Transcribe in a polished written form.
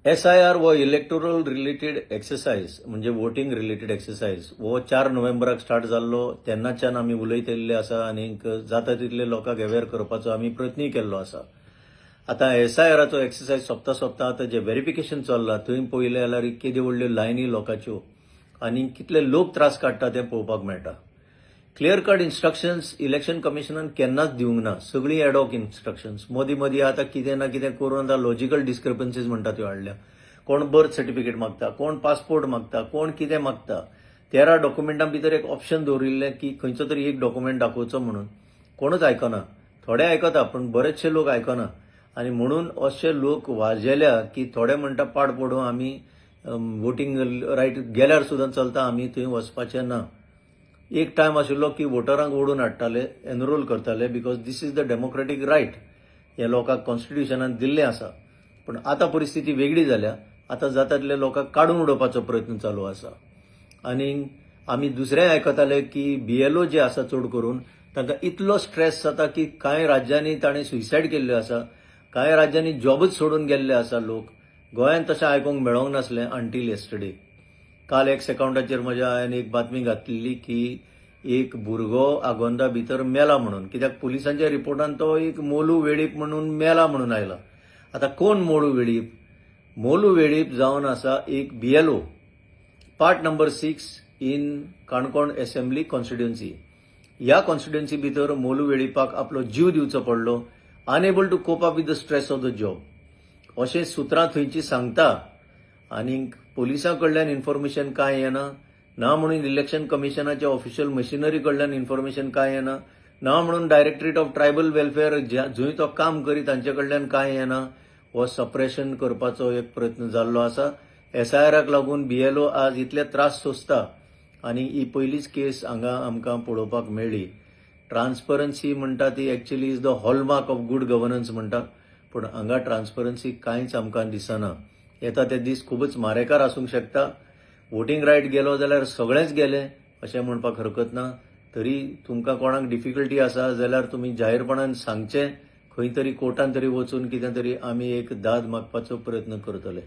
SIR हो electoral related exercise, म्हणजे voting related exercise, हो 4 नोव्हेंबराक स्टार्ट जाल्लो. तेन्नाच्यान आमी उलयत येयल्ले आसा आनीक जाता तितले लोकांक अवेर करपाचो आमी प्रयत्नूय केल्लो आसा. आतां एसआयआराचो एक्सरसायज सोंपता सोंपता आतां जें व्हेरिफिकेशन चल्लां, थंय पळयलें जाल्यार केद्यो व्हडल्यो लायनी लोकांच्यो आनी कितले लोक त्रास काडटा तें पळोवपाक मेळटा. क्लियर कट इन्स्ट्रक्शन्स इलेक्शन कमिशनान केन्नाच दिवंक ना. सगळीं एडॉक इन्स्ट्रक्शन्स. मदीं मदीं आतां कितें ना कितें करून आतां लॉजिकल डिस्क्रपन्सीज म्हणटा त्यो हाडल्या. कोण बर्थ सर्टिफिकेट मागता, कोण पासपोर्ट मागता, कोण कितें मागता. 13 डॉक्युमेंटां भितर एक ऑप्शन दवरिल्लें की खंयचो तरी एक डॉक्युमेंट दाखोवचो म्हणून. कोणूच आयकना. थोडे आयकता, पूण बरेचशे लोक आयकना आनी म्हणून अशे लोक वाजेल्या की थोडे म्हणटा, पाड पडूं, आमी वोटींग रायट गेल्यार सुद्दां चलता, आमी थंय वचपाचें ना. एक टायम आशिल्लो की वोटरांक ओडून हाडटाले, एनरोल करताले, because this is the democratic right. हे लोकांक कॉन्स्टिट्युशनान दिल्लें आसा. पूण आतां परिस्थिती वेगळी जाल्या. आतां जाता तितले लोकांक काडून उडोवपाचो प्रयत्न चालू आसा. आनी आमी दुसरेंय आयकताले की बीएलओ जे आसा, चड करून तांकां इतलो स्ट्रेस जाता की कांय राज्यांनी ताणें सुयसायड केल्ल्यो आसा, कांय राज्यांनी जॉबच सोडून गेल्ले आसा लोक. गोंयांत तशें आयकूंक मेळोंक नासलें अंटील येस्टरडे. काल एक्स अकाउंटाचेर म्हज्या हांवें एक बातमी घातलेली की एक भुरगो आगोंदा भितर मेला म्हणून, कित्याक पुलिसांच्या रिपोर्टान तो एक मोलू वेळीप म्हणून मेला म्हणून आयला. आतां कोण मोलू वेळीप? मोलू वेळीप जावन आसा एक BLO, part number 6 in Canacona Assembly constituency. ह्या कॉन्स्टिट्युएन्सी भितर मोलू वेळीपाक आपलो जीव दिवचो पडलो, unable to cope up with the stress of the job, अशें सुत्रां थंयची सांगता. आनी पुलिसां कडल्यान इन्फॉर्मेशन कांय येना, ना म्हणून इलेक्शन कमिशनाच्या ऑफिशियल मशिनरी कडल्यान इन्फॉर्मेशन कांय येना, ना म्हणून डायरेक्टरेट ऑफ ट्रायबल वेलफेअर जंय तो काम करी तांचे कडल्यान कांय येना. हो सप्रेशन करपाचो एक प्रयत्न जाल्लो आसा. एसआयआराक लागून बीएलओ आज इतले त्रास सोंसता आनी ही पयलीच केस हांगा आमकां पळोवपाक मेळ्ळी. ट्रान्सपरन्सी म्हणटा ती actually is the hallmark of good governance म्हणटा, पूण हांगा ट्रान्सपरन्सी कांयच आमकां दिसना. येता ते दीस खूबच मारेकार आसूंक शकता. वोटींग रायट गेलो जाल्यार सगळेंच गेलें अशें म्हणपाक हरकत ना. तरी तुमकां कोणाक डिफिकल्टी आसा जाल्यार तुमी जाहीरपणान सांगचें. खंय तरी कोर्टान तरी वचून कितें तरी आमी एक दाद मागपाचो प्रयत्न करतले.